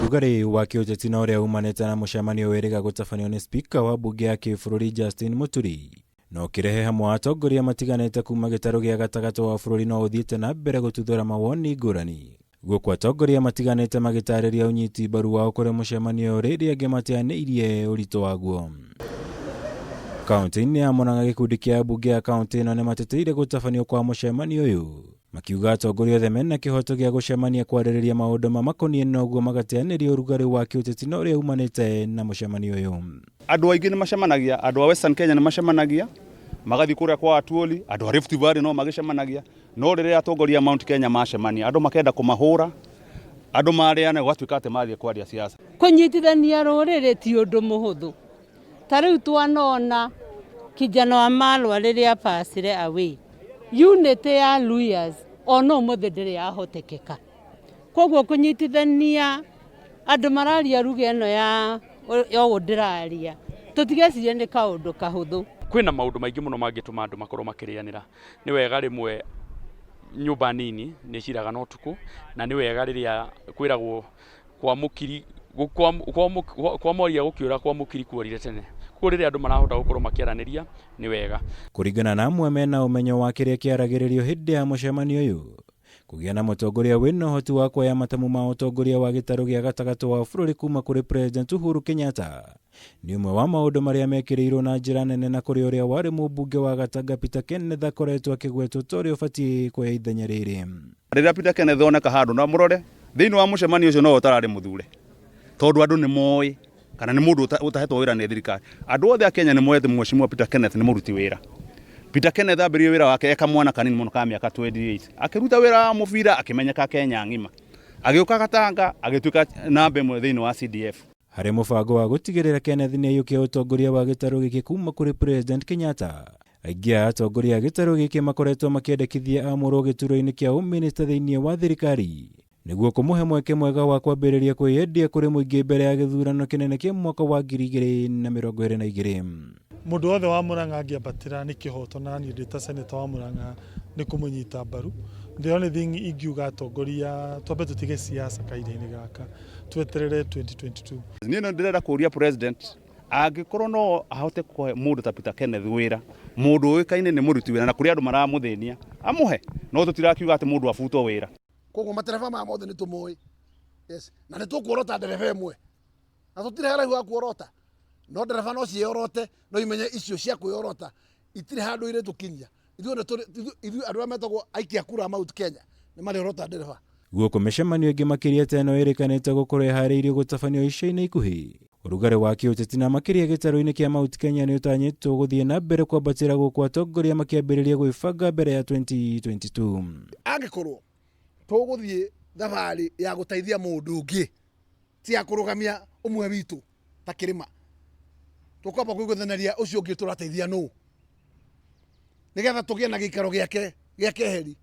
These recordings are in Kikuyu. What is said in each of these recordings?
Ũrugarĩ wa kĩũteti na ũrĩa umanĩte na mũcemanio wĩrĩga gũtabanio nĩ spika wa mbunge ya kĩbũrũri Justin Muturi na ũkĩrehe hamwe atongoria matiganĩte kuma gĩtarũ gĩa gatagatĩ wa bũrũri no ũthiĩte na mbere gũtuthũra mawoni ngũrani, gũkũ atongoria matiganĩte magĩtarĩria ũnyiti mbaru wao kũrĩ mũcemanio ũyũ rĩrĩa angĩ mateanĩirie ũritũ waguo. Kaunti-inĩ ya Murang'a, gĩkundi kĩa ambunge a kaunti ĩno nĩmateteire gũtabanio kwa mũcemanio ũyũ, makiuga atongoria othe mena kĩhoto gĩa gũcemania kwarĩrĩria maũndũ mamakoniĩ noguo magateanĩria ũrugarĩ wa kĩũteti na ũrĩa umanĩte na mũcemanio ũyũ. Andũ aingĩ nĩ macemanagia, andũ a Western Kenya nĩ macemanagia, magathiĩ kũrĩa kwa Atuoli, andũ a Rift Valley no magĩcemanagia, no rĩrĩa atongoria a Mount Kenya macemania, andũ makenda kũmahũra, andũ marĩane, gũgatuĩka atĩ mathiĩ kwaria siasa. Kũnyitithania rũrĩrĩ ti ũndũ mũhũthũ. Ta rĩu twanona kijana wa Marwa rĩrĩa passire away, unity ya Luyas ona ũmũthĩ ndĩrĩ yahotekeka. Koguo kũnyitithania andũ mararia lugha ĩno ya ũũ ndĩraria, tũtigecirie nĩ kaũndũ kahũthũ. Kwĩna maũndũ maingĩ mũno mangĩtũma andũ makorwo makĩrĩanĩra. Nĩ wega rĩmwe nyũmba nini nĩ ĩciraga na ũtukũ, na nĩ wega rĩrĩa kwĩragwo kwa mũkiri kwa mwaria gũkĩũra kwa mũkiri kuorire tene. Koguo rĩrĩa andũ marahota gũkorwo makĩaranĩria nĩ wega. Kũringana na amwe mena ũmenyo wa kĩrĩa kĩaragĩrĩrio hĩndĩ ya mũcemanio ũyũ, kũgĩa na mũtongoria wĩna ũhoti wa kuoya matamu ma ũtongoria wa gĩtarũ gĩa gatagatĩ wa bũrũri kuma kũrĩ President Uhuru Kenyatta nĩ ũmwe wa maũndũ marĩa mekĩrĩirwo na njĩra nene, na kũrĩ ũrĩa warĩ mũmbunge wa Gatanga Peter Kenneth akoretwo akĩgwetwo ta ũrĩa ũbatiĩ kuoya ithenya rĩrĩ. Rĩrĩa Peter Kenneth oneka handũ na mũrore thĩinĩ wa mũcemanio ũcio nowe ũtararĩ mũthure, tondũ andũ nĩ moĩ kana nĩ mũndũ ũtahetwo wĩra nĩ thirikari. Andũ othe a Kenya nĩ moĩ atĩ Mheshimiwa Peter Kenneth nĩ mũruti wĩra. Peter Kenneth ambĩrĩirie wĩra wake e kamwana kanini mũno ka mĩaka 28. Akĩruta wĩra wa mũbira akĩmenyeka Kenya ng'ima. Agĩũka Gatanga agĩtuĩka namba ĩmwe thĩinĩ wa CDF. Harĩ mũbango wa gũtigĩrĩra Kenneth nĩaiyũkia ũtongoria wa gĩtarũ gĩkĩ kuma kũrĩ President Kenyatta, aingĩ a atongoria a gĩtarũ gĩkĩ makoretwo makĩendekithia amũrwo gĩturwa-inĩ kĩa ũminista thĩinĩ wa thirikari nĩguo kũmũhe mweke mwega wa kwambĩrĩria kwĩyendia kũrĩ mũingĩ mbere ya gĩthurano kĩnene kĩa mwaka wa 2022. Mũndũ wothe wa Murang'a angĩambatĩra nĩ kĩhoto, na niĩ ndĩ ta senator wa Murang'a nĩ kũmũnyita mbaru. The only thing ingiuga atongoria twambe tũtige siasa kahinda-inĩ gaka, tweterere 2022. Niĩ no ndĩrenda kũria president angĩkorwo no ahote kũhe mũndũ ta Peter Kenneth wĩra, mũndũ ũĩkaine nĩ mũruti wĩra na kũrĩ andũ maramũthĩnia, amũhe, no tũtirakiuga atĩ mũndũ abutwo wĩra. Koguo matereba maya mothe nĩ tũmoĩ, yes, na nĩ tũkuorota ndereba ĩmwe na tũtirĩ haraihu wa kuorota, no ndereba no ciĩyorote, no imenye icio cia kwĩyorota itirĩ handũ irĩtũkinyia. Ithuĩ nĩ tũrĩ, ithuĩ andũ arĩa metagwo aikia kura a Mount Kenya nĩ marĩorota ndereba. Gũkũ mĩcemanio ĩngĩ makĩria ta ĩno ĩrĩkanĩte gũkorwo ĩharĩirio gũtabanio ica-inĩ ikuhĩ, ũrugarĩ wa kĩũteti na makĩria gĩtarũ-inĩ kĩa Mount Kenya nĩ ũtanyĩtwo gũthiĩ na mbere kwambatĩra gũkũ atongoria makĩambĩrĩria gwĩbanga mbere ya 2022. Angĩkorwo tũgũthiĩ thabarĩ ya gũteithia mũndũ ũngĩ, ti ya kũrũgamia ũmwe witũ ta kĩrĩma, tũkwamba kũiguithanĩria ũcio ũngĩ tũrateithia nũ, nĩgetha tũgĩe na gĩikaro gĩake gĩa keheri,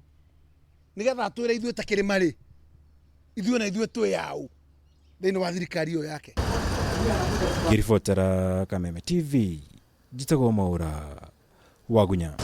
nĩgetha atwĩre ithuĩ ta kĩrĩma rĩ, ithuĩ na ithuĩ twĩ yaũ thĩinĩ wa thirikari ĩyo yake. Ngĩribotera Kameme TV, njĩtagwo Mwaũra Wagunya.